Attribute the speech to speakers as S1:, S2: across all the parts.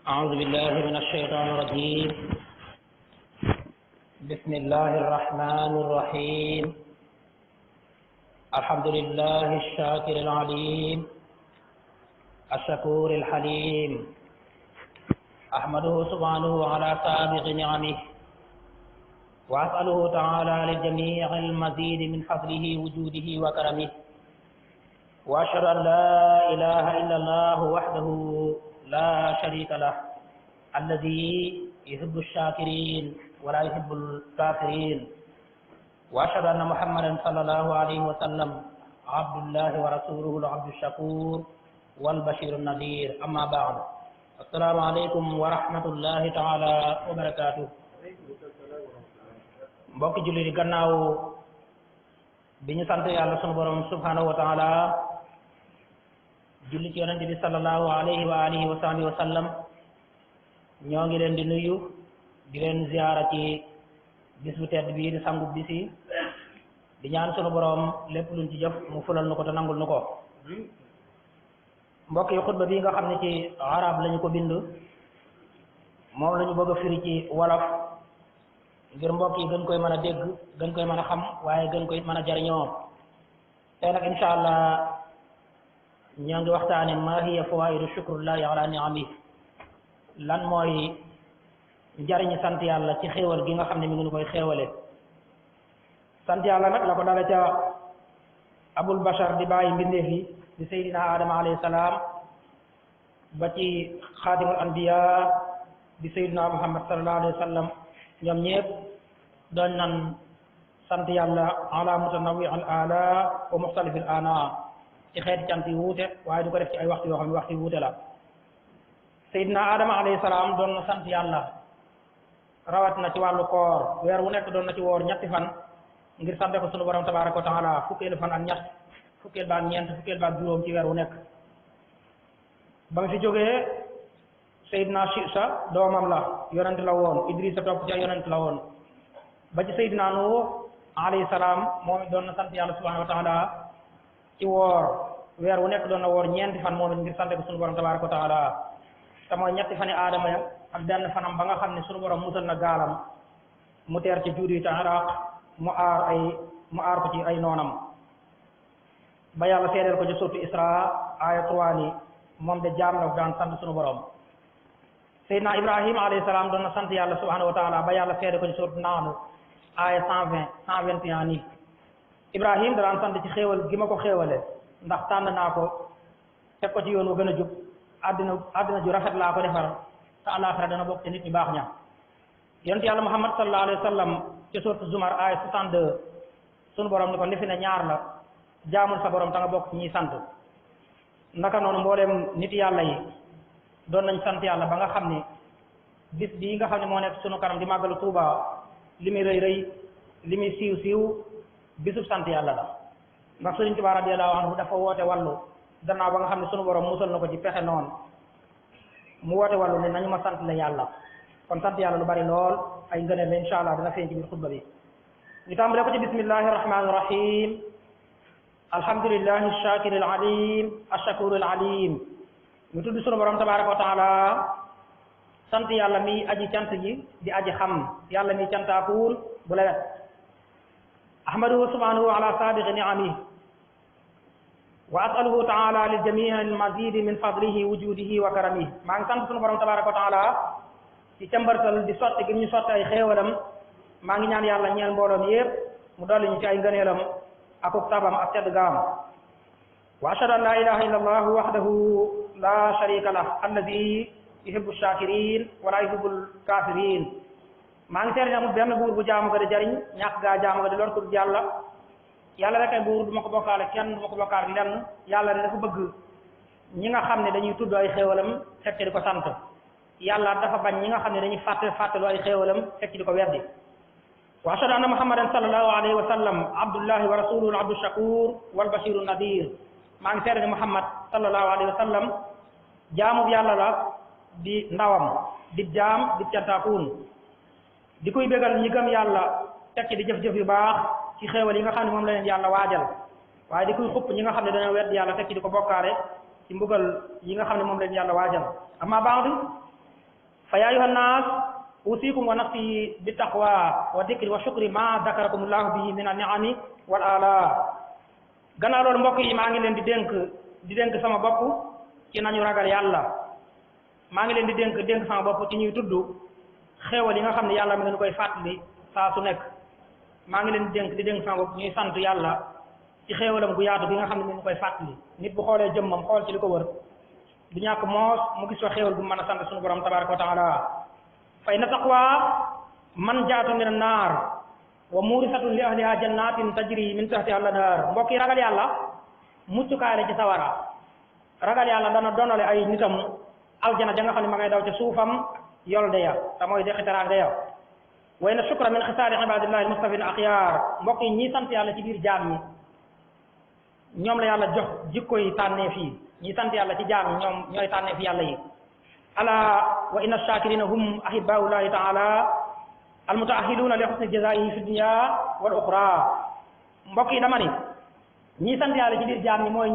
S1: أعوذ بالله من الشيطان الرجيم. بسم الله الرحمن الرحيم. الحمد لله الشاكر العليم الشكور الحليم. أحمده سبحانه على سابق نعمه، وأسأله تعالى لجميع المزيد من فضله وجوده وكرمه، وأشهد أن لا إله إلا الله وحده لا شريك له الذي يحب الشاكرين ولا يحب الكافرين، وأشهد أن محمدا صلى الله عليه وسلم عبد الله ورسوله العبد الشكور والبشير النذير. أما بعد، السلام عليكم ورحمة الله تعالى وبركاته. mbokki julli di gannaaw bi ñu sant yàlla sunu borom subhanahu wa taala, julli ci yonente bi sallallahu alayhi wa alihi wa sahbihi wa sallam, ñoo ngi leen di nuyu di leen ziyaara ci bis bu tedd bii di sangu bisi, di ñaan sunu borom lépp luñ ci jëf mu fulal nu ko te nangul nu ko. mbokk yi, xutba bii nga xam ne ci arab lañu ko bind, moom lañu bëgg a firi ci wolof ngir mbokk yi gën koy mën a dégg, gën koy mën a xam, waaye gën koy mën a jariñoo. tey nag insha allah ñoo ngi waxtaane ma hiya fawaidu shukrullahi ala ni'ami, lan mooy njariñi sant yàlla ci xéewal gi nga xam ne mi ngi nu koy xéewale. sant yàlla nag la ko dala ca abul bashar di bàyyi mbindeef yi di sayyidina adama alayhi salaam ba ci xaatimul anbiya di sayyidina muhammad sallallahu alayhi wa sallam, ñoom ñëpp doon nan sant yàlla ala mutanawwi al ala wa muxtalifil ana, ci xeeti cant yi wuute, waaye du ko def ci ay waxtu yoo xam ne waxtu yu wuute la. Seydina Adama alayhi salaam doon na sant yàlla rawat na ci wàllu koor, weer wu nekk doon na ci woor ñetti fan ngir sante ko sunu borom tabaraka wa taala, fukkeelu fan ak ñett, fukkeel ba ak ñeent, fukkeel ba ak juróom ci weer wu nekk. ba nga fi jógee Seydina Shisa doomam la, yonent la woon, Idrisa topp ci ay yonent la woon, ba ci Seydina Nuux alayhi salaam moom it doon na sant yàlla subhanahu wa taala ci woor, weer wu nekk doon na woor ñeenti fan moom it ngir sante ko sunu borom tabaraka wa taala, te mooy ñetti fani aadama ya ak benn fanam ba nga xam ne sunu borom musal na gaalam mu teer ci juudi te Iraq mu aar ko ci ay noonam, ba yàlla seedeel ko ci surtu Isra aya 3 ni moom de jaam la daan sant sunu borom. Seydina Ibrahima alayhi salaam doon na sant yàlla subhanahu wa taala ba yàlla seede ko ci surtu Nahl aya 121 ni Ibrahima da daan sant ci xéewal gi ma ko xéewale, ndax tànn naa ko teg ko ci yoon wu gën a jub, àddina ju rafet laa ko defar, te àllaaxira dana bokk ci nit ñi baax ña. yonent yàlla Muhammad sallallahu alayhi wa sallam ci sourate Zumar aya 62 sunu borom ni ko li fi ne ñaar la, jaamul sa borom ta nga bokk ci ñuy sant. naka noonu mbooleem nit yàlla yi doon nañ sant yàlla ba nga xam ne bis bii nga xam ne moo nekk sunu kanam di màggalu Tuuba, li muy rëy rëy, li muy siiw siiw, bisub sant yàlla la. ndax Sëriñ Tuubaa radiyallahu anhu dafa woote wàllu gannaaw ba nga xam ne sunu borom musal na ko ci pexe noonu, mu woote wàllu ne nañu ma sant la yàlla. kon sant yàlla lu bari lool ay ngëneel la, insha allah dina feeñ ci biir xutba bi. ñu tàmbale ko ci bismillahi rahmani rahim. alhamdulillahi ash-shakir al-alim ash-shakur al-alim. ñu tudd sunu borom tabaraka wa taala, sant yàlla mi aji cant gi di aji xam, yàlla mi cantaakuur bu la wet. ahmaduhu subhanahu ala sabiqi ni'amihi wa as'aluhu taala li jamii al-mazid min fadlihi wujudihi wa karamihi. maa ngi sant sunu borom tabaraka wa taala ci cambartal di sotti gi ñu sotti ay xéewalam. maa ngi ñaan yàlla ñeel mbooloom yépp mu dolli ñu ci ay ngëneelam akuk tabam ak tedd gaam. wa ashhadu an la ilaha illa allah wahdahu la sharika lah alladi yuhibbu shakirin wala yuhibbul kafirin. maa ngi seede ne amul benn buur bu jaamu ga di jariñ, ñàkk gaa jaamu ga di lor ko du yàlla. yàlla rek ay buur, du ma ko bokkaale kenn, du ma ko bokkaale lenn. yàlla ne dafa bëgg ñi nga xam ne dañuy tudd ay xéewalam fekk di ko sant. yàlla dafa bañ ñi nga xam ne dañuy fàttalu ay xéewalam fekk di ko weddi. wa ashhadu anna muhammadan sallallahu alayhi wa sallam abdullahi wa rasuluhu al abdu shakur wal bashiru nadir. maa ngi seede ne muhammad sallallahu alayhi wa sallam jaamu yàlla la, di ndawam, di jaam, di cantaakuun, di koy bégal ñi gëm yàlla tekki di jëf-jëf yu baax ci xéewal yi nga xam ne moom la leen yàlla waajal, waaye di koy xupp ñi nga xam ne dañoo wedd yàlla tekki di ko bokkaale ci mbugal yi nga xam ne moom leen yàlla waajal. amma ba'du fa yaa ayyuhan naas usikum wa nafsi bi taqwa wa dikri wa shukri ma dakarakumullahu bihi min an-ni'ami wal ala gannaaw loolu mbokk yi maa ngi leen di dénk sama bopp ci nañu ragal yàlla maa ngi leen di dénk sama bopp ci ñuy tudd xéewal yi nga xam ne yàlla mi ngi koy fàttali saa su nekk maa ngi leen di dénk sama bopp ñuy sant yàlla ci xéewalam gu yaatu bi nga xam ne mi ngi koy fàttali nit bu xoolee jëmmam xool ci li ko wër du ñàkk moos mu gis fa xéewal bu mën a sant suñu borom tabaraka wa taala fa inna taqwa manjaatun min an-naar wa murisatun li ahliha jannatin tajri min tahtiha al-anhar mbokk yi ragal yàlla muccukaay la ci sawara ragal yàlla dana donale ay nitam aljana ja nga xam ne ma ngay daw ca suufam yol de ya te mooy de xitaraak de ya wa inna shukra min xisaali ibadillahi al-mustafin axyaar mbokk yi ñii sant yàlla ci biir jaam ñi ñoom la yàlla jox jikko yi tànnee fii ñi sant yàlla ci jaam ñi ñoom ñooy tànnee fi yàlla yi ala wa inna shakirina hum ahibbaullahi taala almutaahiluna li husni jazaihi fi dunya wal uxra mbokk yi dama ni ñi sant yàlla ci biir jaam ñi ñooy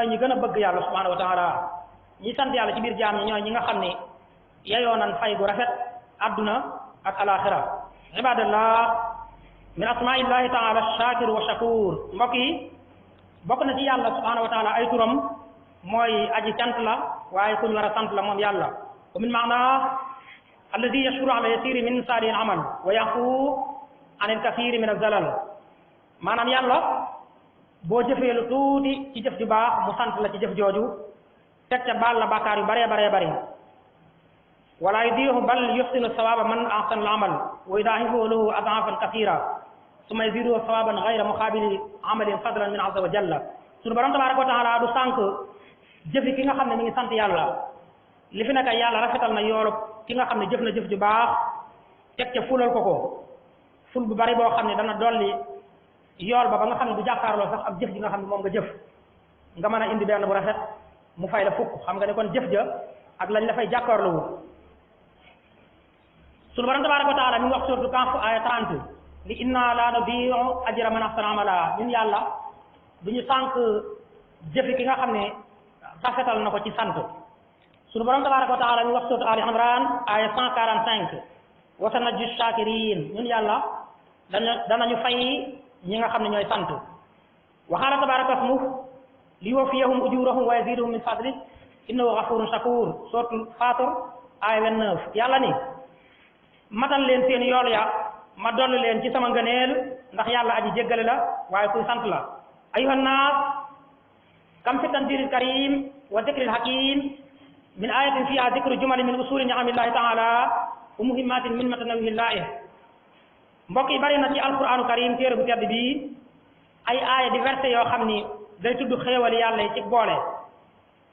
S1: ñi gën a bëgg yàlla subhanahu wa taala ñi sant yàlla ci biir jaam ñi ñooy ñi nga xam ne yeyoo nan fay gu rafet adduna ak alaxira ibadallah min asmaillahi taala shakir wa shakur mbokk yi bokk na ci yàlla subhanahu wa taala ay turam mooy aji cant la waaye ku ñu war a sant la moom yàlla wa min maana alladi yashkuru ala yasiri min saali al amal wa yafu an al kasiri min azalal maanaam yàlla boo jëfee lu tuuti ci jëf ju baax mu sant la ci jëf jooju teg ca baal la bàkkaar yu baree baree wala yudiihu bal yuxsinu sawaba man ahsana al amal wa yudaahifu lahu adafan kasira summa yaziduhu sawaban gayra muqabili amalin fadlan min azza wa jalla sunu borom tabaraka wa taala du sànq jëfi ki nga xam ne mi ngi sant yàlla li fi nekk yàlla rafetal na yoolu ki nga xam ne jëf na jëf ju baax teg ca fulal ko ful bu bari boo xam ne dana dolli yool ba nga xam ne du jàkkaarloo sax ak jëf ji nga xam ne moom nga jëf nga mën a indi benn bu rafet mu fay la fukk xam nga ne kon jëf ja ak lañ la fay jàkkaarloo sunu borom tabaraka wa taala mi ngi wax suratu Kahf aya 30 li inna la nudii'u ajra man ahsana amala ñun yàlla duñu sànq jëfi ki nga xam ne rafetal na ko ci sant sunu borom tabaraka wa taala mi ngi wax suratu Ali Imran aya 145 wa sanajzi shakirin ñun yàlla danañu fay ñi nga xam ne ñooy sant wa qaala tabaraka ismuhu li yuwaffiyahum ujurahum wa yazidahum min fadlihi innahu ghafurun shakur suratul Fatir aya 29 yàlla ni matal leen seen yool ya ma dolli leen ci sama ngëneel ndax yàlla aji jéggale la waaye kuy sant la ayyuhan naas kam fi tanzilil karim wa dhikril hakim min ayatin fiha dhikru jumalin min usuli ni'amillahi ta'ala wa muhimmatin min matanawwihillahi mbokk yi bari na ci alquranu karim téere bu tedd bi ay aaya di verset yoo xam ni day tudd xéewal yàlla yi ci boole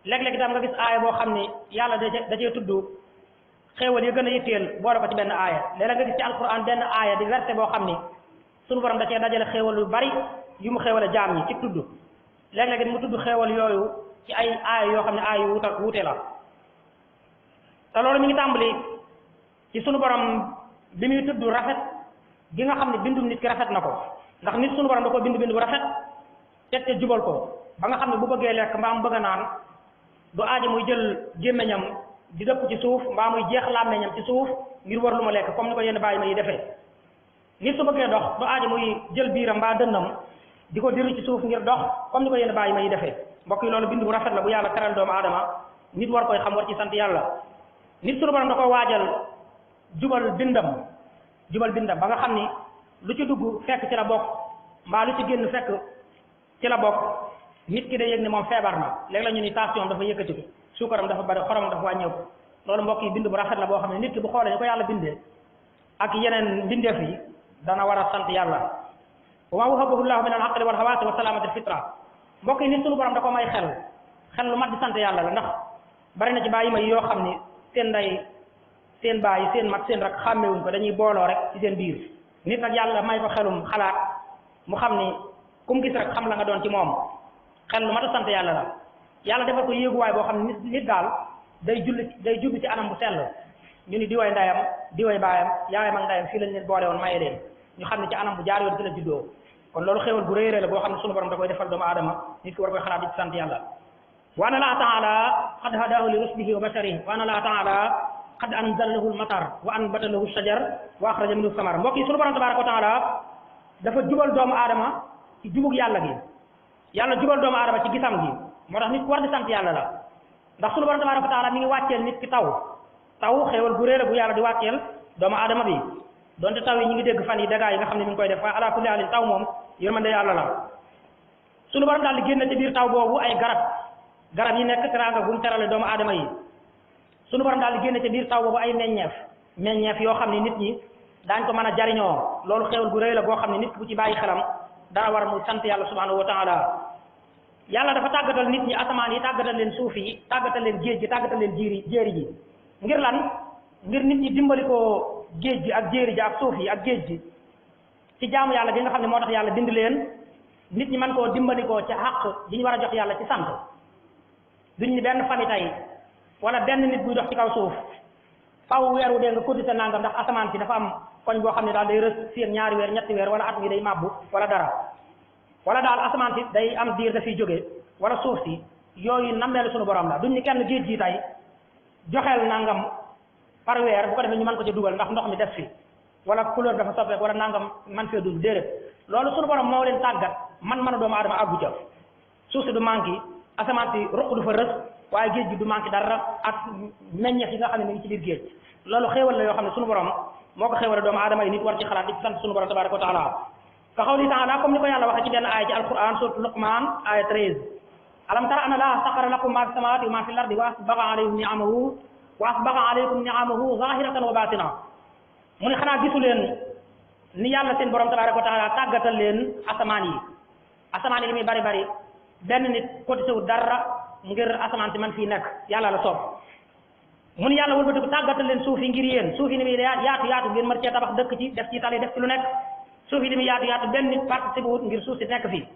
S1: léeg-léeg itam nga gis aaya boo xam ni yàlla da cee tudd xéewal yi gën a yitteel boole ko ci benn aaya léeg-léeg nga gis ci alquran benn aaya di verset boo xam ni sunu borom da cee dajale xéewal yu bari yu mu xéewale jaam ñi ci tudd léeg-léeg mu tudd xéewal yooyu ci ay aaya yoo xam ne aaya yu wuute la te loolu mi ngi tàmbali ci sunu borom bi muy tudd rafet gi nga xam ne bindum nit ki rafet na ko ndax nit sunu borom da ko bind bu rafet teg te jubal ko ba nga xam ne bu bëggee lekk mbaa mu bëgg a naan du aaji muy jël gémmiñam di dëpp ci suuf mbaa muy jeex làmmeñam ci suuf ngir war lu ma lekk comme ni ko yenn bàyyi ma yi defee nit su bëggee dox du aaji muy jël biiram mbaa dënnam di ko diri ci suuf ngir dox comme ni ko yenn bàyyi ma yi defee mbokk yi loolu bind bu rafet la bu yàlla teral doomu aadama nit war koy xam war ci sant yàlla nit sunu borom da ko waajal jubal bindam ba nga xam ni lu ci dugg fekk ci la bokk mbaa lu ci génn fekk ci la bokk nit ki day yëg ne moom feebar na léegi la ñu ni tension dafa yëkkatiku suukaram dafa bari xoromam dafa wàññeeku loolu mbokk yi bind bu rafet la boo xam ne nit ki bu xoolee ñu ko yàlla bindee ak yeneen mbindeef yi dana war a sant yàlla wa ma wahabahu llahu min al aqli wal hawaasi wa salaamati al fitra mbokk yi nit sunu borom da ko may xel lu mat di sant yàlla la ndax bari na ci bàyyi may yoo xam ni seen ndey seen bàyyi seen mag seen rak xàmmewuñ ko dañuy booloo rek ci seen biir nit nag yàlla may ko xelum xalaat mu xam ni ku mu gis rek xam la nga doon ci moom xel lu mat a sant yàlla la yàlla defal ko yéeguwaay boo xam ne nit daal day jubbi ci anam bu sell ñu ni diway ndayam diway baayam yaayam ak ndayam fii lañ leen boole woon maye leen ñu xam ne ci anam bu jaar yoon ci la juddoo kon loolu xéewal bu réy la boo xam ne sunu borom da koy defal doomu aadama nit ki war koy xalaat di ci sant yàlla wa anna allaha taala qad hadahu li rusdihi wa basharihi wa anna allaha taala qad anzala lahu al-matar wa anbata lahu ash-shajar wa akhraja minhu samar mbokk yi sunu borom tabaraka wa taala dafa jubal doomu aadama ci jubug yàlla gi yàlla jubal doomu aadama ci gisam gi moo tax nit ku war di sant yàlla la ndax sunu borom tabaraka wa taala mi ngi wàcceel nit ki taw xéewal gu réer bu yàlla di wàcceel doomu aadama bi donte taw yi ñu ngi dégg fan yi dégâts yi nga xam ne mi ngi koy def waaye ala kulli halin taw moom yërmande yàlla la sunu borom daal di génn ci biir taw boobu ay garab yi nekk teraanga bu mu terale doomu aadama yi sunu borom daal di génn ci biir taw boobu ay meññeef yoo xam ne nit ñi daañ ko mën a jariñoo loolu xéewal gu rëy la boo xam ne nit bu ci bàyyi xelam dana war muy sant yàlla subhanahu wa taala yàlla dafa tàggatal nit ñi asamaan yi tàggatal leen suuf yi tàggatal leen géej gi tàggatal leen jéeri ji ngir lan ngir nit ñi dimbali ko géej gi ak jéeri ji ak suuf yi ak géej gi ci jaamu yàlla gi nga xam ne moo tax yàlla bind leen nit ñi mën koo dimbali ko ci xàq di ñu war a jox yàlla ci sant duñ ni benn famille tey wala benn nit buy dox ci kaw suuf faw weer wu dee nga cotisé nangam ndax asamaan si dafa am koñ boo xam ne daal day rës seen ñaari weer ñetti weer wala at mi day màbbu wala dara wala daal asamaan si day am diir dafiy jóge wala suuf si yooyu nammeelu suñu borom la duñ ni kenn géej gi tey joxeel nangam par weer bu ko defee ñu mën ko ci dugal ndax ndox mi def fi wala couleur dafa soppeeku wala nangam man fee dund déedéet loolu suñu borom moo leen tàggat man a doomu aadama àggu ca suuf si du manqué asamaan si ruq du fa rës waaye géej gi du manqué dara ak meññeef yi nga xam ne mi ngi ci biir géej loolu xéewal la yoo xam ne suñu borom moo ko xéewale doomu aadama yi nit war ci xalaat di ci sant suñu borom tabaraka wa taala ka xawli taala comme ni ko yàlla waxee ci benn aaya ci alquran sourate Luqman aaya 13 alam tara anna Allaha saxara lakum ma fi samawati wa ma fi l-ardi wa asbaga alaykum ni'amahu zahiratan wa batina mu ne xanaa gisu leen ni yàlla seen borom tabaraka wa taala tàggatal leen asamaan yi li muy bari bari benn nit cotisé wu dara ngir asamaan si man fii nekk yàlla la soob mu ne yàlla wëlbatiku tàggatal leen suuf yi ngir yéen suuf yi ni muy yaatu ngeen mën cee tabax dëkk ci def ci tali def ci lu nekk suuf yi ni muy yaatu benn nit participé wut ngir suuf si nekk fii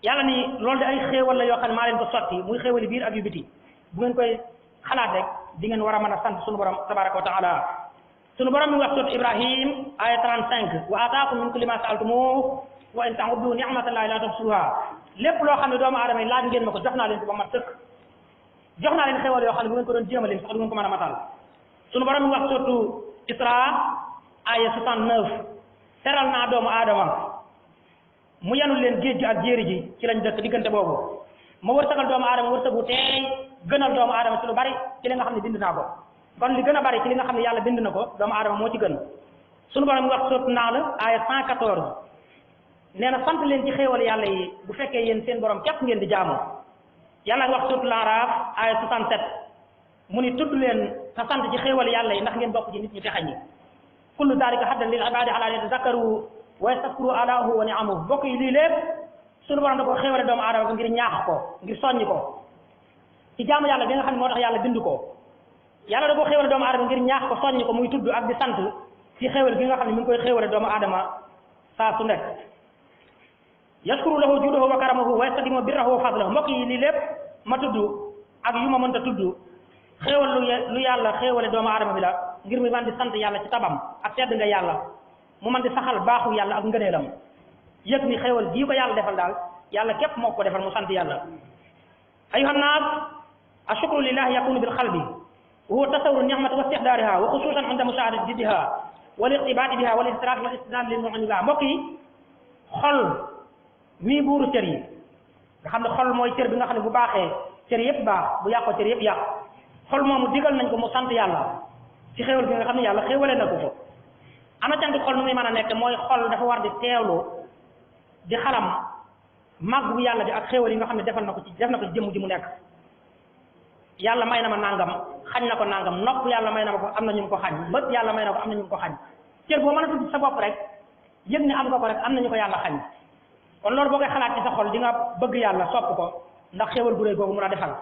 S1: yàlla ni loolu de ay xéewal la yoo xam ne maa leen ko sotti muy xéewali biir ak yu biti bu ngeen koy xalaat rek di ngeen war a mën a sant sunu borom tabaraka wa taala sunu borom mi wax sourate Ibrahim aya 35 wa ataakum min kulli ma sa'altumuhu wa in ta'uddu ni'matallahi la tuhsuha lépp loo xam ne doomu aadama yi laaj ngeen ma ko jox naa leen ko ba mat sëkk jox naa leen xéewal yoo xam ne bu ngeen ko doon jéem a leen sax du ngeen ko mën a matal sunu borom mi wax sourate Isra aya 69 teral naa doomu aadama mu yanul leen géej gi ak jéeri ji ci lañ dëkk diggante boobu ma wërsëgal doomu aadama wërsëgu teey gënal doomu aadama ci lu bari ci li nga xam ne bind naa ko kon li gën a bari ci li nga xam ne yàlla bind na ko doomu aadama moo ci gën sunu borom mi wax sourate Nahl aya 114 nee na sant leen ci xéewal yàlla yi bu fekkee yéen seen borom képp ngeen di jaamu yàlla wax sourate Al-A'raf aya 67 mu ni tudd leen te sant ci xéewal yàlla yi ndax ngeen bokk ci nit ñu texañ ñi kullu daalika haddan lil ibaadi ala yatazakkaru wa yastaskuru alaahu wa ni'amahu bokk yi lii lépp sunu borom da ko xéewale doomu aadama ko ngir ñaax ko ngir soññi ko ci jaamu yàlla bi nga xam ne moo tax yàlla bind ko yàlla da ko xéewale doomu aadama ngir ñaax ko soññi ko muy tudd ak di sant ci xéewal gi nga xam ne mi ngi koy xéewale doomu aadama saa su nekk yaskuru lahu juudahu wa karamahu wa yastadimu birrahu wa fadlahu mbokk yi lii lépp ma tudd ak yu ma mënta tudd xéewal lu yàlla xéewale doomu aadama bi la ngir mu man di sant yàlla ci tabam ak tedd nga yàlla mu man di saxal baaxu yàlla ak ngëneelam yëg ni xéewal jii ko yàlla defal daal yàlla képp moo ko defal mu sant yàlla ayyuhan naas ashukru lillahi yakunu bil qalbi wa huwa tasawwuru ni'mati wa istihdaariha wa xusuusan inda mushahadati jiddiha wal iqtibaati biha wal istiraat wal istidlaal lil mu'min biha mbokk yi xol mii buuru cër yi nga xam ne xol mooy cër bi nga xam ne bu baaxee cër yëpp baax bu yàqoo cër yëpp yàq xol moomu digal nañ ko mu sant yàlla ci xéewal bi nga xam ne yàlla xéewale na ko ana canti xol nu muy mën a nekk mooy xol dafa war di teewlu di xalam màgg bu yàlla bi ak xéewal yi nga xam ne def na ko ci jëmm ji mu nekk yàlla may na ma nangam xañ na ko nangam nopp yàlla may na ma ko am na ñu ko xañ bët yàlla may na ko am na ñu ko xañ cër boo mën a tudd sa bopp rek yëg ne am nga ko rek am na ñu ko yàlla xañ kon loolu boo koy xalaat ci sa xol di nga bëgg yàlla sopp ko ndax xéewal bu rëy googu mu la defal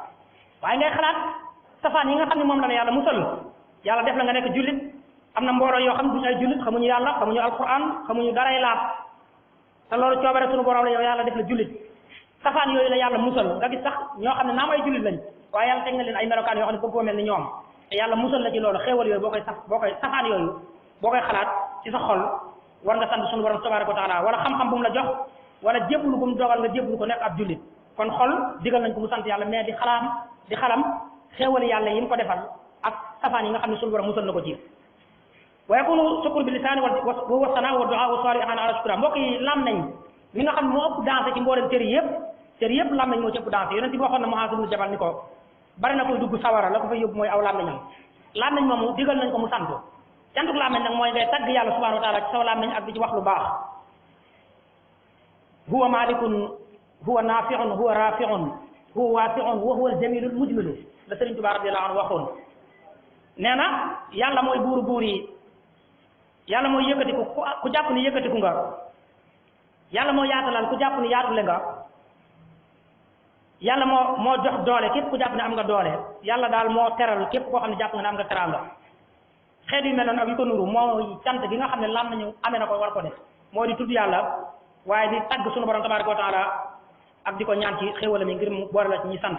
S1: waaye ngay xalaat safaan yi nga xam ne moom la ne yàlla musal yàlla def la nga nekk jullit am na mbooloo yoo xam ne duñu ay jullit xamuñu yàlla xamuñu alquran xamuñu daray laab te loolu coobare suñu borom la yow yàlla def la jullit safaan yooyu la yàlla musal nga gis sax ñoo xam ne naam ay jullit lañ waaye yàlla teg na leen ay melokaan yoo xam ne bëggoo mel ni ñoom te yàlla musal la ci loolu xéewal yooyu boo koy safaan yooyu boo koy xalaat ci sa xol war nga sant suñu borom tabaraka wa taala wala xam-xam bu mu la jox wala jébbalu bu mu dogal nga jébbalu ko nekk ab jullit kon xol digal nañ ko mu sant yàlla mais di xalam xéewal yàlla yi mu ko defal ak safaan yi nga xam ne suñu borom musal na ko ci wa yakunu shukru bi lisaani wa sanaa wa du'a wa salihan ala shukra mbokk yi làmmiñ mi nga xam ne moo ëpp dansé ci mboolem cër yëpp làmmiñ moo ci ëpp dansé yonent bi waxoon na Muaaz ibn Jabal ni ko bari na koy dugg sawara la ko fa yóbbu mooy aw làmmiñam làmmiñ moomu digal nañ ko mu sant cantuk làmmiñ nag mooy ngay tagg yàlla subhanahu wa taala ci saw làmmiñ ak di ci wax lu baax huwa malikun huwa nafi'un huwa rafi'un huwa wasi'un wa huwa al-jamilul mujmilu la Sëriñ Tuubaa radiyallahu anhu waxoon nee na yàlla mooy buur yi yàlla mooy yëkkatiku ku jàpp ni yëkkatiku nga yàlla moo yaatalal ku jàpp ni yaatule nga yàlla moo jox doole képp ku jàpp ne am nga doole yàlla daal moo teral képp koo xam ne jàpp nga ne am nga teraanga xeet yu mel noonu ak yu ko nuru moo cant gi nga xam ne lam nañu amee na ko war ko def moo di tudd yàlla waaye di tagg sunu borom tabaraka wa taala ak di ko ñaan ci xéwala mi ngir mu boole la ci ñi sant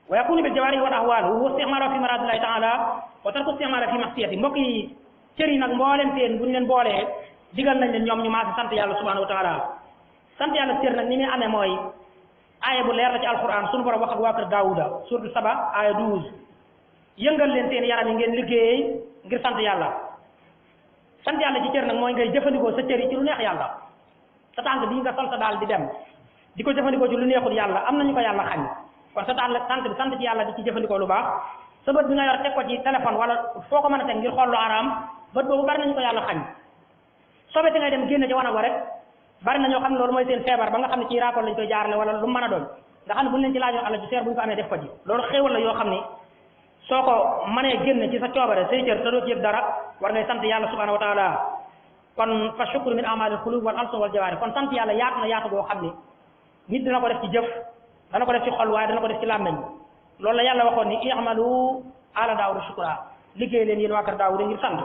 S1: wa yakunu bil jawaarihi wal ahwaal wa isticmaala fi maraadillahi taala wa tarku isticmaala fi masiyati mbokk yi cër yi nag mbooleem seen bu ñu leen boolee digal nañ leen ñoom ñu maasi sant yàlla subhanahu wa taala sant yàlla cër nag ni muy amee mooy aaya bu leer la ci alquran sunu borom wax ak waa kër Daawuda suratu Saba aaya 12 yëngal leen seen yaram yi ngeen liggéey ngir sant yàlla ci cër nag mooy ngay jëfandikoo sa cër yi ci lu neex yàlla sa tànk bii nga sol sa daal di dem di ko jëfandikoo ci lu neexul yàlla am nañu ko yàlla xañ kon sa tànk bi sant ci yàlla di ci jëfandikoo lu baax sa bët bi nga yor teg ko ci téléphone wala foo ko mën a teg ngir xool lu araam bët boobu bari nañu ko yàlla xañ soobee ngay dem génn ci wanag wa rek bari na ñoo xam ne loolu mooy seen feebar ba nga xam ne ci raakool lañ koy jaarale wala lu mën a doon nga xam ne buñ leen ci laajoon àlla ju seer bu ñu ko amee def ko ji loolu xéewal la yoo xam ni soo ko mënee génn ci sa coobare say cër te doo ci yëg dara war ngay sant yàlla subhanahu wa taala kon fa shukru min amalil qulub wal alsun wal jawaari kon sant yàlla yaatu na yaatu boo xam ni nit dina ko def ci jëf dana ko def ci xol waaye dana ko def ci làmmeñ loolu la yàlla waxoon ni i'malu ala daawuda shukra liggéey leen yéen waa kër daawuda ngir sant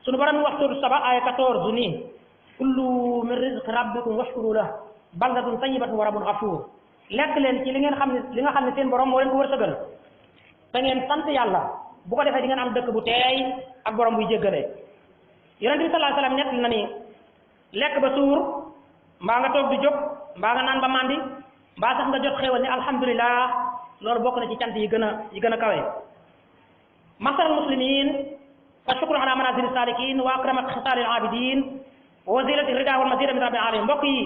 S1: sunu borom mi wax sura Saba aya 14 nii kullu min rizqi rabbikum washkuru lahu baldatun tayyibatun wa rabbun ghafuur lekk leen ci li nga xam ne seen borom moo leen ko wërsëgal te ngeen sant yàlla bu ko defee di ngeen am dëkk bu teey ak borom buy jéggale yonent bi sallallahu alayhi wasallam ñett na ni lekk ba suur mbaa nga toog di jóg mbaa nga naan ba mandi mbaa sax nga jot xéewal ni alhamdulillah loolu bokk na ci cant yi gën a kawe masaral muslimin fa shukru ala manazil salikin wa akramat xisalil abidin wa wasilati rida wal mazida min rabbil alamin mbokk yi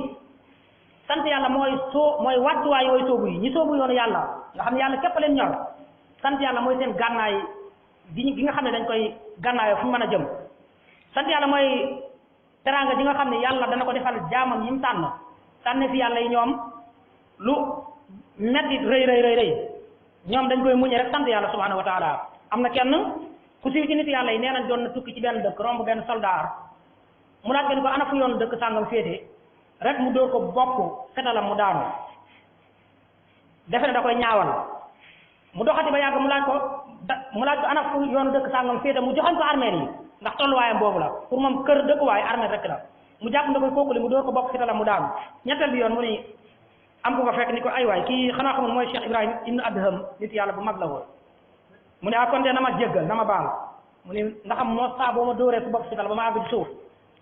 S1: sant yàlla mooy wàccuwaay yooyu soobu yi ñi soobu yoonu yàlla nga xam ne yàlla képp leen ñor sant yàlla mooy seen gànnaay gi nga xam ne dañ koy gànnaayoo fu ñu mën a jëm sant yàlla mooy teraanga ji nga xam ne yàlla dana ko defal jaamam yi mu tànn fi yàlla yi ñoom lu metti rëy ñoom dañ koy muñe rek sant yàlla subhanahu wa taala am na kenn ku siiw ci nit yàlla yi nee nañ doon na tukki ci benn dëkk romb benn soldaar mu laaj ko ana fu yoonu dëkk sàngam féete rek mu dóor ko bopp fetalam mu daanu defe ne da koy ñaawal mu doxati ba yàgg mu laaj ko ana fu yoonu dëkk sàngam féete mu joxañ ko armée yi ndax tolluwaayam boobu la pour moom kër dëkkuwaay armée rek la mu jàpp na koy kooku li mu dóor ko bopp fetalam mu daanu ñetteel bi yoon mu ni am ku ko fekk ni ko ay waay kii xanaa xamul mooy Cheikh Ibrahim ibnu Adham nit yàlla bu mag la woon mu ne kon de na ma jéggal na ma baal mu ne ndax am moo saa boo ma dóoree su bopp fetal ba ma àgg ci suuf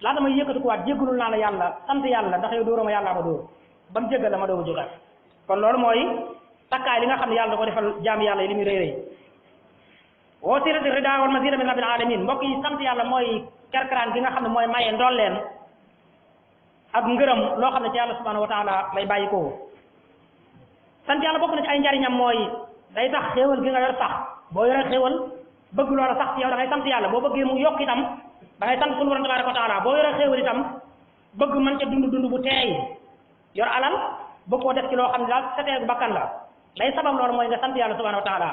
S1: laata may yëkkati ko waat jéggalul naa la yàlla sant yàlla ndax yow dóoroo ma yàlla ma dóor ba mu jéggal la ma doogu jógaat kon loolu mooy takkaay li nga xam ne yàlla da ko defal jaam yàlla yi li muy rëy woo sirati rida wal mazida min rabbil alamin mbokk yi sant yàlla mooy kerkaraan gi nga xam ne mooy maye ndolleen ak ngërëm loo xam ne ci yàlla subhanahu wa taala lay bàyyi ko sant yàlla bokk na ci ay njariñam mooy day tax xéewal gi nga yor sax boo yoree xéewal bëgg loola sax ci yow da ngay sant yàlla boo bëggee mu yokk itam da ngay sant sunu borom tabaraka wa taala boo yoree xéewal itam bëgg mën ca dund bu teey yor alal bëgg koo def ci loo xam ne daal setee bakkan la lay sabab loolu mooy nga sant yàlla subhanahu wa taala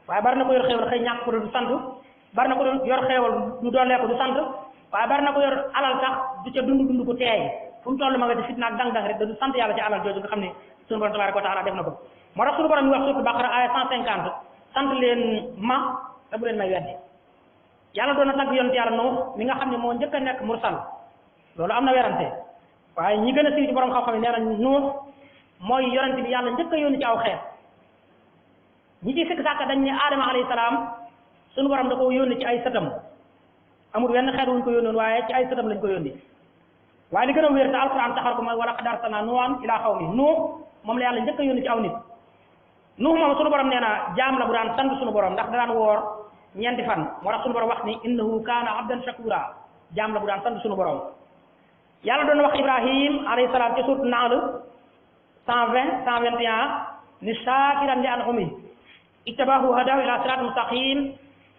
S1: waaye bari na ko yor xéewal xëy ñàkk ko du sant bari na ko yor xéewal du doolee ko du sant waaye bari na ko yor alal sax du ca dund bu teey fu mu toll ma nga ci fitna ak dang-dang rek da du sant yàlla ci alal jooju nga xam ne sunu borom tabaraka wa taala def na ko moo tax sunu borom mi wax suutu Baqara aya 150 sant leen ma te bu leen may weddi yàlla doon na tagg yonent yàlla Nuux mi nga xam ne moo njëkk a nekk mursal loolu am na werante waaye ñi gën a siiw ci borom xam-xam yi nee nañ Nuux mooy yonent bi yàlla njëkk a yónni ci aw xeet ñi ci sikk sàkk dañ ne Adama alayhi salaam sunu borom da ko yónni ci ay sëtam amul wenn xeet wuñ ko yónnoon waaye ci ay sëtam lañ ko yónni waaye li gën a wér te alquran taxar ko mooy wala qad arsalnaa Nuuhan ilaa qawmihi Nuux moom la yàlla njëkk a yónni ci aw nit Nuux moom sunu borom nee na jaam la bu daan sant sunu borom ndax da daan woor ñeenti fan moo tax suñu borom wax ni innahu kaana abdan shakura jaam la bu daan sant suñu borom yàlla doon wax Ibrahim alayhi salaam ci suut Nahl 120 121 ni shakiran li an'umi ittabahu hadahu ila siratin mustaqim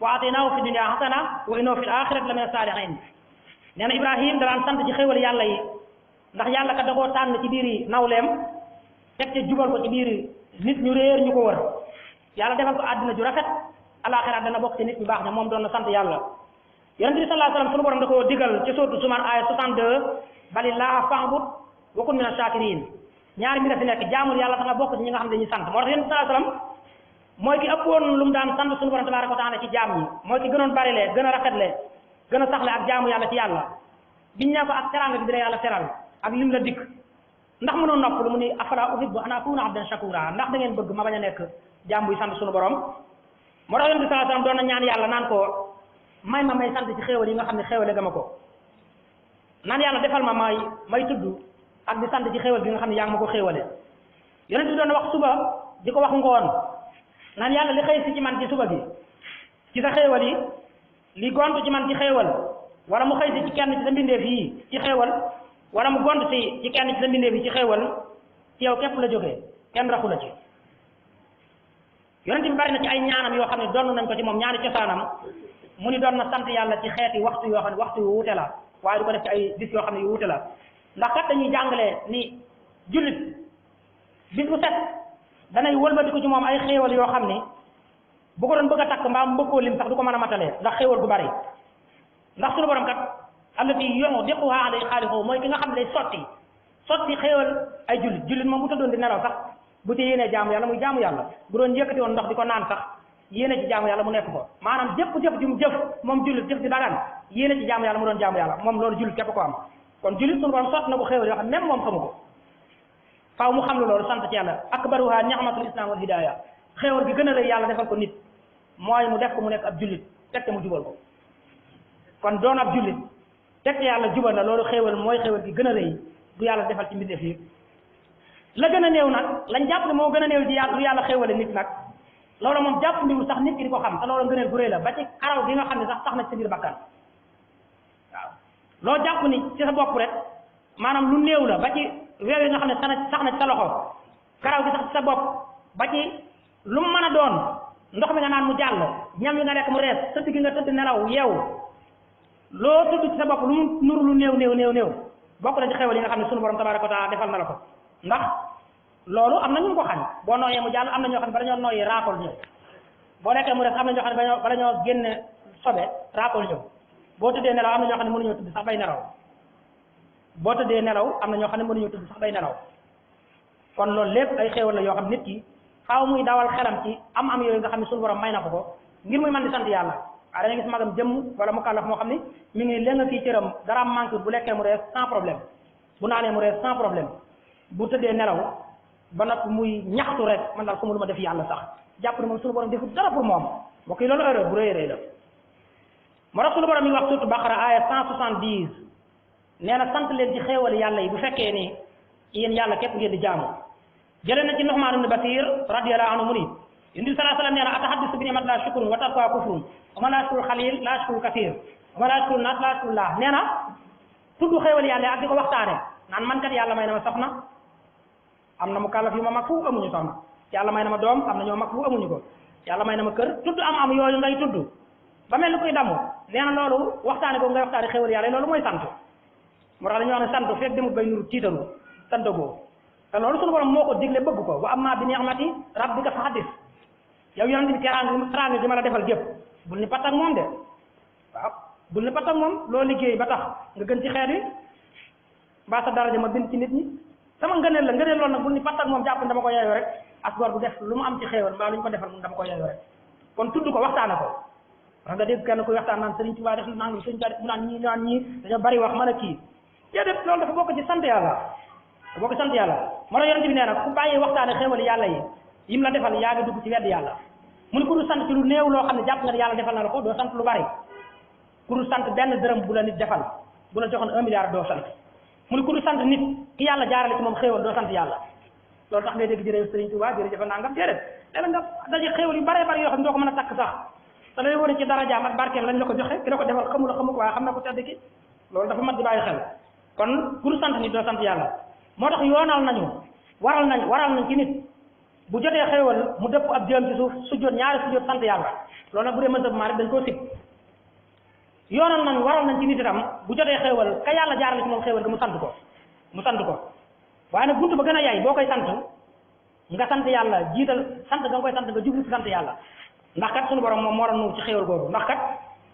S1: wa ataynahu fi dunya hasana wa innahu fil akhirati la min as-salihin nee na Ibrahim da daan sant ci xéewal yàlla yi ndax yàlla ka da koo tànn ci biiri nawleem teg ca jubal ko ci biiri nit ñu réer ñu ko wër yàlla defal ko àddina ju rafet alaxira dana bokk ci nit ñu baax ne moom doon na sant yàlla yonent bi sallallahu alayhi wasallam sunu borom da koo digal ci sourate Zumar aya 62 balillaha fa'bud wa kun mina shakirin ñaari mbir fi nekk jaamul yàlla da nga bokk ci ñi nga xam ne dañuy sant moo tax yonent bi sallallahu alayhi wasallam mooy ki ëppoon lu mu daan sant sunu borom tabaraka wa taala ci jaam ñi mooy ki gënoon bari le gën a rafetle gën a saxle ak jaamu yàlla ci yàlla biñ ne ko ak teraanga bi dina yàlla teral ak lim la dikk ndax mënoo nopp lu mu ni afala uhibbu an akuna abdan shakura ndax da ngeen bëgg ma bañ a nekk jaam buy sant sunu borom moo tax yonent bi sallallahu alayhi wasallam doon na ñaan yàlla naan ko may sant ci xéewal yi nga xam ne xéewale ga ma ko naan yàlla defal ma may tudd ak di sant ci xéewal bi nga xam ne yaa ngi ma ko xéewale yonent bi doon na wax suba di ko wax ngoon naan yàlla li xëy si ci man ci suba gi ci sa xéewal yi li gontu ci man ci xéewal wala mu xëy si ci kenn ci sa mbindeef yi ci xéewal wala mu gont si ci kenn ci sa mbindeef yi ci xéewal ci yow képp la jógee kenn raxu la ci yonent bi bari na ci ay ñaanam yoo xam ne doon nañ ko ci moom ñaani cosaanam mu ni doon na sant yàlla ci xeeti waxtu yoo xam ne waxtu yu wuute la waaye du ko def ci ay bis yoo xam ne yu wuute la ndax kat dañuy jàngale ni jullit bis bu set danay wëlbatiku ci moom ay xéewal yoo xam ni bu ko doon bëgg a takk mbaa mu bëgg koo lim sax du ko mën a matalee ndax xéewal gu bari ndax suñu borom kat allati yudiquha alayhi xaaliqu mooy ki nga xam ne day sotti xéewal ay jullit moom bu tëddoon di nelaw sax bu ci yéenee jaamu yàlla muy jaamu yàlla bu doon yëkkati woon ndox di ko naan sax yéene ci jaamu yàlla mu nekk ko maanaam jëf ju mu jëf moom jullit jëf di dagan yéene ci jaamu yàlla mu doon jaamu yàlla moom loolu jullit képp ko am kon jullit suñu borom sotti na ko xéewal yoo xam même moom xamu ko faaw mu xam lu loolu sant ci yàlla akbaruha ni'matul islam wal hidaya xéewal gi gën a rëy yàlla defal ko nit mooy mu def ko mu nekk ab jullit teg mu jubal ko kon doon ab jullit teg yàlla jubal na loolu xéewal mooy xéewal gi gën a rëy du yàlla defal ci mbindeef yi la gën a néew nag lañ jàpp ne moo gën a néew ci yàlla du yàlla xéewale nit nag loolu moom jàpp ndiwul sax nit ki di ko xam te loolu ngëneel gu rëy la ba ci karaw gi nga xam ne sax na ci sa biir bakkan waaw loo jàpp ni ci sa bopp rek maanaam lu néew la ba ci weew yi nga xam ne sax na ci sa loxo karaw gi sax ci sa bopp ba ci lu mu mën a doon ndox mi nga naan mu jàll ñam yi nga lekk mu rees tëdd gi nga tëdd nelaw yeewu loo tudd ci sa bopp lu mu nuru lu néew bokk na ci xéewal yi nga xam ne sunu borom tabaraka wa taala defal na la ko ndax loolu am na ñu ko xañ boo nooyee mu jàll am na ñoo xam ne bala ñoo nooyee raakol ñëw boo lekkee mu rees am na ñoo xam ne bala ñoo génne sobe raakol ñëw boo tëddee nelaw am na ñoo xam ne mënuñoo tëdd sax bay nelaw boo tëddee nelaw am na ñoo xam ne mënuñoo tëdd sax bay nelaw kon loolu lépp ay xéewal la yoo xam nit ki faaw muy dawal xelam ci am yooyu nga xam ne suñu borom may na ko ngir muy mën di sant yàlla waaye da nga gis magam jëmm wala mu kàllaf moo xam ne mi ngi lenga fii cëram dara manque bu lekkee mu rees sans problème bu naanee mu rees sans problème bu tëddee nelaw ba nag muy ñaxtu rek man daal xamul lu ma def yàlla sax jàpp ne moom suñu borom defut dara pour moom mbokk yi loolu erreur bu rëy la moo tax suñu borom mi ngi wax surtout Baqara aaya 170 nee na sant leen ci xéewal yàlla yi bu fekkee ni yéen yàlla képp ngeen di jaamu jëlee na ci Nu'man ibn Bashir radiyallahu anhu mu ni Yonent bi sallallahu alayhi wa sallam nee na atahaddisu bi ni'mati laahi shukrun wa tarkuha kufrun wa man laa yashkuru xalil laa yashkuru kasiir wa man laa yashkuru naas laa yashkuru laah nee na tudd xéewal yàlla ak di ko waxtaane naan man kat yàlla may na ma soxna am na mu kàllaf yu ma mag fu amuñu soxna yàlla may na ma doom am na ñoo mag fu amuñu ko yàlla may na ma kër tudd am yooyu ngay tudd ba mel ni koy damu nee na loolu waxtaane boobu ngay waxtaane xéewal yàlla loolu mooy sant moo tax dañuy wax ne sant fekk demut bay nuru tiitaru sant goo te loolu sunu borom moo ko digle bëgg ko wa amma bi ni'mati rabbika fa haddis yow yonent bi teraanga gi ma la defal gépp bul ni patak moom de waaw bul ni patak moom loo liggéey ba tax nga gën ci xeet wi mbaa sa daraja ma bind ci nit ñi sama ngëneel loolu nag bul ni patak moom jàpp dama ko yeyoo rek as gor bu def lu mu am ci xéewal mbaa lu ñu ko defal mun dama ko yeyoo rek kon tudd ko waxtaane ko wax nga dégg kenn kuy waxtaan naan Sëriñ Tuubaa def nangam Sëriñ Tuubaa def mu naan ñii dañoo bari wax mën a kii déedéet loolu dafa bokk ci sant yàlla moo tax yonent bi nee na ku bàyyi waxtaane xéewal yàlla yi yim la defal yaa ngi dugg ci wedd yàlla mu ne ku dul sant ci lu néew loo xam ne jàpp nga ne yàlla defal na la ko doo sant lu bari ku dul sant benn dërëm bu la nit defal bu la joxoon 1 milliard doo sant mu ne ku dul sant nit ki yàlla jaarale ci moom xéewal doo sant yàlla loolu tax ngay dégg jërëjëf Sëriñ Tuubaa jërëjëf nangam déedéet léeg nga daje xéewal yu baree bari yoo xam ne doo ko mën a takk sax te lay wone ci darajaam ak barkeem lañ la ko joxe ki la ko defal xamul ko waaye xam na ko tedd ki loolu dafa mat di bàyyi xel kon pour sant nit doo sant yàlla moo tax yoonal nañu waral nañ ci nit bu jotee xéewal mu dëpp ab jëm ci suuf sujjóot ñaari sujjóot sant yàlla loolu nag bu dee mënta bu Maalik dañ koo sib yoonal nañ waral nañ ci nit itam bu jotee xéewal ka yàlla jaarale ci moom xéewal ga mu sant ko waaye nag buntu ba gën a yaay boo koy sant nga sant yàlla jiital sant nga koy sant nga jublu ci sant yàlla ndax kat suñu borom moom moo doon nuur ci xéewal googu ndax kat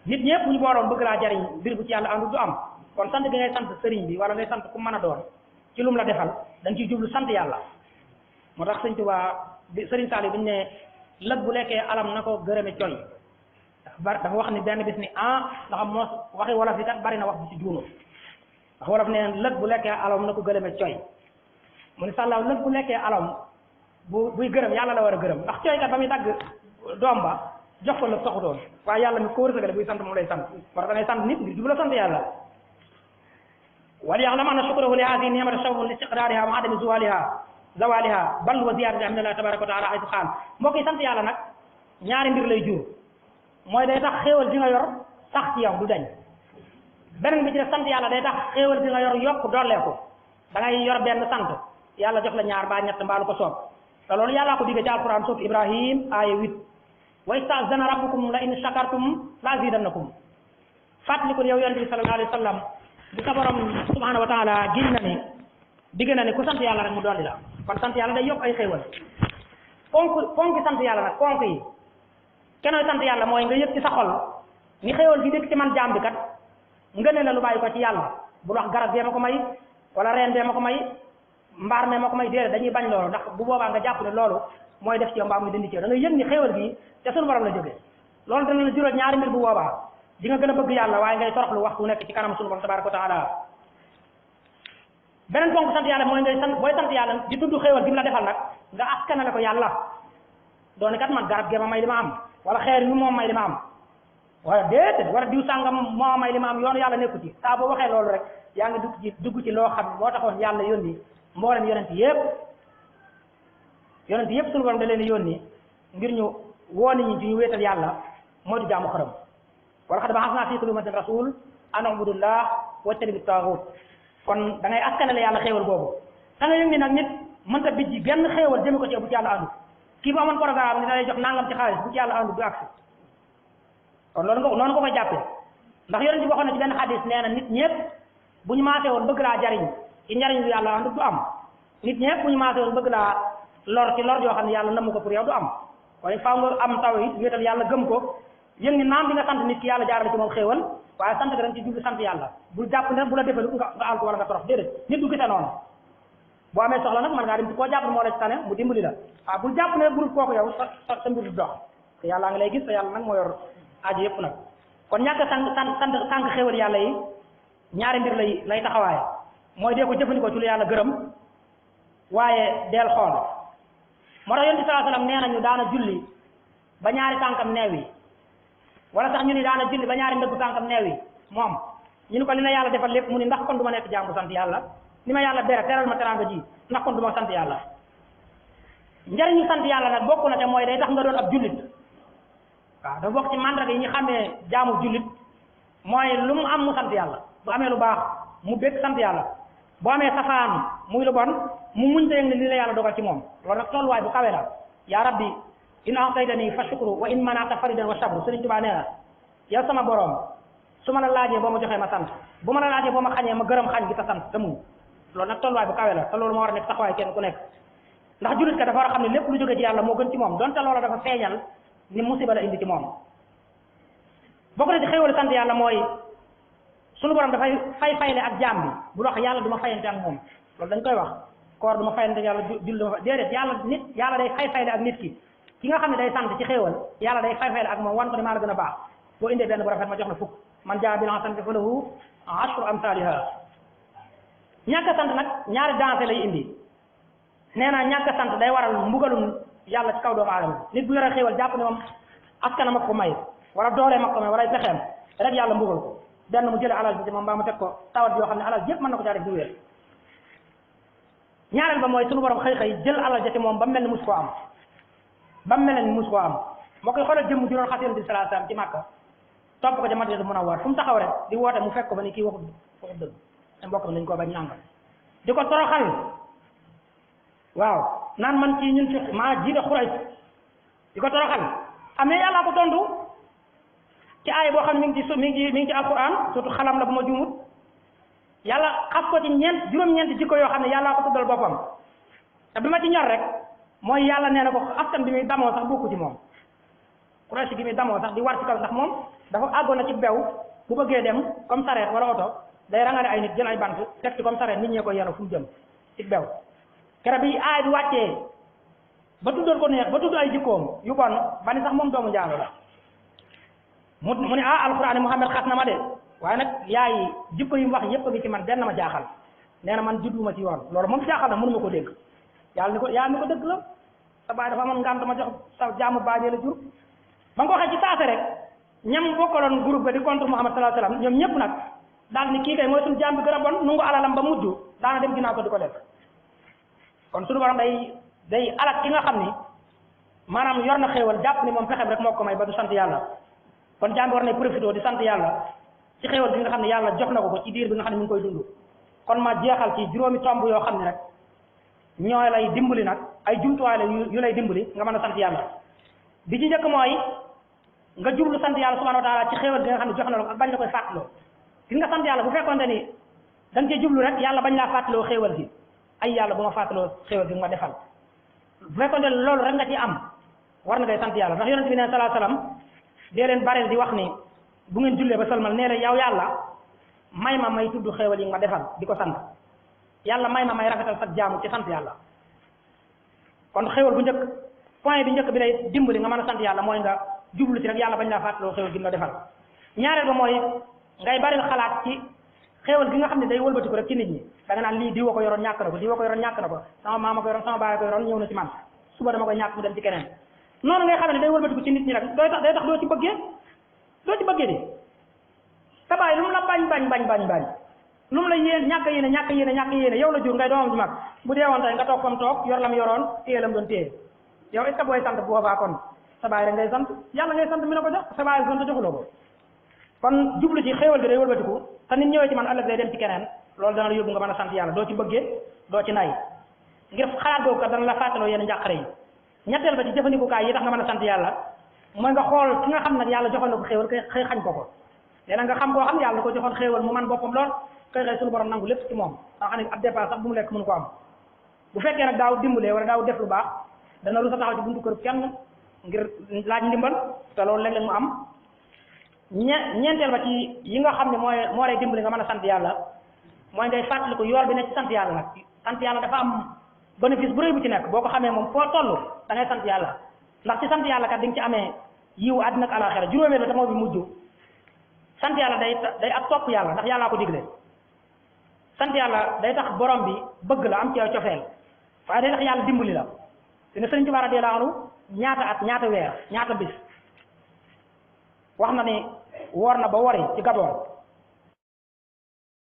S1: nit ñëpp bu ñu booroon bëgg laa jariñ mbir bu ci yàlla àndu du am kon sant gi ngay sant sëriñ bi wala ngay sant ku mën a doon ci lum la defal da nga ciy jublu sant yàlla moo tax sëñ Tuubaa sëriñ Saliou bi ñu ne lëg bu lekkee alam na ko gërëme coy dafa wax ni benn bis ni ndax moo waxi wolof yi kat bari na wax bi ci juunu ndax wolof nee lëg bu lekkee alam na ko gërëme coy mu ni sàllaaw lëg bu lekkee alam buy gërëm yàlla la war a gërëm ndax coy kat ba muy dagg doom ba jox ko lëg soxutoon waaye yàlla mi ko wërsëgale buy sant moom lay sant war da ngay sant nit ngir jublu la sant yàlla wal yaxlam anna shukrahu li haadihi ni'mati sababun li istiqraariha wa adami zawaliha bal wa ziyadati amdillah tabaraka wa taala aytu xaal mbokk yi sant yàlla nag ñaari mbir lay jur mooy day tax xéewal bi nga yor sax ci yow du dañ beneen bi ci def sant yàlla day tax xéewal bi nga yor yokk dolleeku da ngay yor benn sant yàlla jox la ñaar mbaa ñett mbaa lu ko soob te loolu yàllaa ko digge ci alquran suuf Ibrahim aaya 8 wa ista'zana rabbukum la in shakartum la azidannakum fàttaliku yow yonent bi sallallahu alayhi wa sallam bu sa borom subhanahu wa taala giñ na ni digg na ni ku sant yàlla rek mu dolli la kon sant yàlla day yokk ay xéewal ponki sant yàlla nag ponk yi kenooy sant yàlla mooy nga yëg ci sa xol ni xéewal gi dëkk ci man jaam bi kat nga ne la lu bàyyi ko ci yàlla bul wax garab bee ma ko may wala reen bee ma ko may mbaar mee ma ko may déedéet dañuy bañ loolu ndax bu boobaa nga jàpp ne loolu mooy def ci yow mbaa muy dindi ci yow da nga yëg ni xéewal gi te sunu borom la jógee loolu dana la jural ñaari mbir bu boobaa di nga gën a bëgg yàlla waaye ngay toroxlu waxtu nekk ci kanam sunu borom tabaraka wa taala beneen ponk sant yàlla mooy ngay sant booy sant yàlla di tudd xéewal gi mu la defal nag nga askanale ko yàlla doone kat man garab gee ma may li ma am wala xeer yu moom may li ma am wala déedéet wala diw sàngam moo may li ma am yoonu yàlla nekku ci saa boo waxee loolu rek yaa ngi dugg ci loo xam moo taxoon yàlla yónni mboolem yonent yëpp suñu borom da leen yónni ngir ñu woo nit ñi ci ñu wéetal yàlla moo di jaamu xërëm wala xad ba'athnaa fii kulli ummatin rasul an u'budullah wajtanibu taaghut kon da ngay askanale yàlla xéewal boobu da nga yëg ni nag nit mënta bijji benn xéewal jëme ko ci bu ci yàlla àndu kii bu amoon programme ni da lay jox nangam ci xaalis bu ci yàlla àndu du agsi kon loolu nga noonu nga koy jàppee ndax yonent bi waxoon na ci benn xadis nee na nit ñëpp bu ñu maasee woon bëgg laa jariñ ci njariñ lu yàlla àndu du am nit ñëpp bu ñu maasee woon bëgg laa lor ci lor yoo xam ne yàlla namm ko pour yow du am waaye faaw nga am taw it wéetal yàlla gëm ko yëg ni naam bi nga sant nit ki yàlla jaarale ci moom xéewal waaye sant ga dañ ci jublu sant yàlla bul jàpp ne bu la defal nga àl ko wala nga torox déedéet nit du gisee noonu boo amee soxla nag man ngaa dem ci koo jàpp ne moo la ci tane mu dimbali la waaw bul jàpp ne bul kooku yow sa mbir du dox te yàlla nga lay gis te yàlla nag moo yor aajo yëpp nag kon ñàkk sant xéewal yàlla yi ñaari mbir lay taxawaaye mooy dee ko jëfandikoo ci lu yàlla gërëm waaye deel xool moo tax yonent bi sallallahu alayhi wasallam nee nañu daana julli ba ñaari tànkam neew yi wala sax ñu ni daana julli ba ñaari ndëggu tànkam neew yi moom ñu ni ko li na yàlla defal lépp mu ni ndax kon du ma nekk jaam bu sant yàlla ni ma yàlla bere teral ma teranga ji ndax kon du ma sant yàlla njariñu sant yàlla nag bokk na te mooy day tax nga doon ab jullit waaw dafa bokk ci mandarga yi ñu xamee jaamu jullit mooy lu mu am mu sant yàlla bu amee lu baax mu bég sant yàlla boo amee safaan muy lu bon mu muñ te yëg ne li la yàlla dogal ci moom loolu nag tolluwaay bu kawe la yaa rabbi in a'taytani fa shukru wa in mana'ta faridan wa sabru Sëriñ Tuubaa nee na yow sama borom su ma la laajee boo ma joxee ma sant bu ma la laajee boo ma xañee ma gërëm xañ gi ta sant te muñ loolu nag tolluwaay bu kawe la te loolu moo war a nekk taxawaay kenn ku nekk ndax jullit ka dafa war a xam ne lépp lu jóge ci yàlla moo gën ci moom donte loola dafa feeñal ni musiba la indi ci moom bokk na ci xéewal sant yàlla mooy sunu borom dafay fayle ak jaam bi bu wax yàlla du ma fayante ak moom loolu dañ koy wax koor du ma fayante yàlla jul du ma déedéet yàlla day fayle ak nit ki nga xam ne day sant ci xéewal yàlla day fayle ak moom wan ko ne maa la gën a baax boo indee benn bu rafet ma jox la fukk man jaa bil hasanati falahu ashru amsaliha ñàkk a sant nag ñaari dansé lay indi nee naa ñàkk a sant day waral mbugalum yàlla ci kaw doomu aadama nit bu yore xéewal jàpp ne moom askana ma ko may wala doole ma ko may wala pexeem rek yàlla mbugal ko benn mu jële alal bi ci moom mbaa mu teg ko tawat yoo xam ne alal yëpp mën na ko caa def du wér ñaareel ba mooy sunu borom xëy jël alal ja ci moom ba mel ni mus koo am ba mel ni mus koo am moo koy xoolal jëmm ju doon xas Yonent bi sallallahu alayhi wasallam ci Màkka topp ko ca Madina Munawwara fu mu taxaw rek di woote mu fekk ko ba ni kii waxut dëgg te mbokk mi dañ koo bañ nàngam di ko toroxal waaw naan man ci ñun fi maa jiite Quraysh di ko toroxal am na yàllaa ko tontu ci aay boo xam ne mi ngi ci alquran surtout xalam la bu ma juumut yàlla xas ko ci juróom-ñeent jikko yoo xam ne yàllaa ko tuddal boppam te bi ma ci ñor rek mooy yàlla nee na ko askan bi muy damoo sax bokku ci moom Quraysh gi muy damoo sax di war ci kaw ndax moom dafa àggoon na ci bew bu bëggee dem comme sareet wala oto day rangale ay nit jël ay bant teg ci comme sareet nit ñee koy yenu fu mu jëm ci bew kere bi aay bi wàccee ba tuddal ko neex ba tudd ay jikkoom yu bon ba ni sax moom doomu njaalo la mu ne alquran Muhammad xas na ma de waaye nag yaay jikko yi mu wax yépp a ngi ci man benn ma jaaxal nee na man judduma ci yoon loolu moom jaaxal na mënu ma ko dégg yàlla ni ko dëgg la sa baay dafa amoon ngànt ma jox sa jaamu baajee la jur ba nga ko waxee ci saase rek ñam bokkaloon groupe ba di contre Muhammad sallallahu alayhi wasallam ñoom ñëpp nag daal ni kii kay mooy suñu jaam bi gën a bon nungu alalam ba mujj daana dem ginnaaw ko di ko def kon suñu borom day alak ki nga xam ni maanaam yor na xéewal jàpp ni moom pexem rek moo ko may ba du sant yàlla kon jaam bi war na profité di sant yàlla ci xéewal bi nga xam ne yàlla jox na ko ci diir bi nga xam ne mi ngi koy dund kon ma jeexal ci juróomi tomb yoo xam ne rek ñooy lay dimbali nag ay jumtuwaay la yu lay dimbali nga mën a sant yàlla bi ci njëkk mooy nga jublu sant yàlla subhanahu wa taala ci xéewal bi nga xam ne jox na la ko ak bañ la koy fàttaloo gis nga sant yàlla bu fekkonte ni da nga cee jublu rek yàlla bañ laa fàttaloo xéewal gi ay yàlla bu ma fàttaloo xéewal gi nga defal bu fekkonte ne loolu rek nga ci am war na ngay sant yàlla ndax yonent bi ne sallallahu alayhi wasallam dee leen bareel di wax ni bu ngeen jullee ba salmal nee na yow yàlla may ma may tudd xéewal yi nga defal di ko sant yàlla may ma may rafetal sa jaamu ci sant yàlla kon xéewal bu njëkk point bi njëkk bi lay dimbali nga mën a sant yàlla mooy nga jublu ci rek yàlla bañ laa fàttaloo xéewal gi nga defal ñaareel ba mooy ngay baril xalaat ci xéewal gi nga xam ne day wëlbatiku rek ci nit ñi da nga naan lii diwa ko yoroon ñàkk na ko diwa ko yoroon ñàkk na ko sama maama ko yoroon sama baay ko yoroon ñëw na ci man suba dama koy ñàkk mu dem ci keneen noonu ngay xam ne day wëlbatiku ci nit ñi rek day tax doo ci bëggee de sa baay lu mu la bañ lu mu la ñàkk yéene yow la jur ngay doomam ji mag bu dee woon tey nga toog fam toog yor lam yoroon téye lam doon téye yow est-ce que booy sant bu boobaa kon sa baay rek ngay sant yàlla ngay sant mi ne ko jox sa baay sant joxuloo ko kon jublu ci xéewal gi day wëlbatiku te nit ñëwee ci man ëllëg day dem ci keneen loolu dana la yóbbu nga mën a sant yàlla doo ci bëggee doo ci nay ngir xalaat boobu kat dana la fàttaloo yenn njàqare yi ñetteel ba ci jëfandikukaay yi tax nga mën a sant yàlla mooy nga xool ki nga xam nag yàlla joxoon na ko xéewal koy xëy xañ ko léegi nga xam koo xam yàlla ko joxoon xéewal mu man boppam lool koy xëy suñu borom nangu lépp ci moom nga xam ne ab dépense sax bu mu lekk mënu ko am bu fekkee nag daaw dimbalee wala daaw def lu baax dana rusa taxaw ci buntu kër kenn ngir laaj ndimbal te loolu léeg-léeg mu am ñeenteel ba ci yi nga xam ne moo lay dimbali nga mën a sant yàlla mooy ngay fàttaliku yool bi ne ci sant yàlla nag sant yàlla dafa am bénéfice bu rëy bu ci nekk boo ko xamee moom foo toll da ngay sant yàlla ndax ci sant yàlla kat di nga ci amee yiw àddina ak alaxira juróomeel ba te moo bi mujj sant yàlla day ak topp yàlla ndax yàllaa ko digle sant yàlla day tax borom bi bëgg la am ci yow cofeel waaye day tax yàlla dimbali la te ne Sëriñ Tuubaa radiyallaahu anhu ñaata at ñaata weer ñaata bis wax na ni woor na ba wori ci Gabon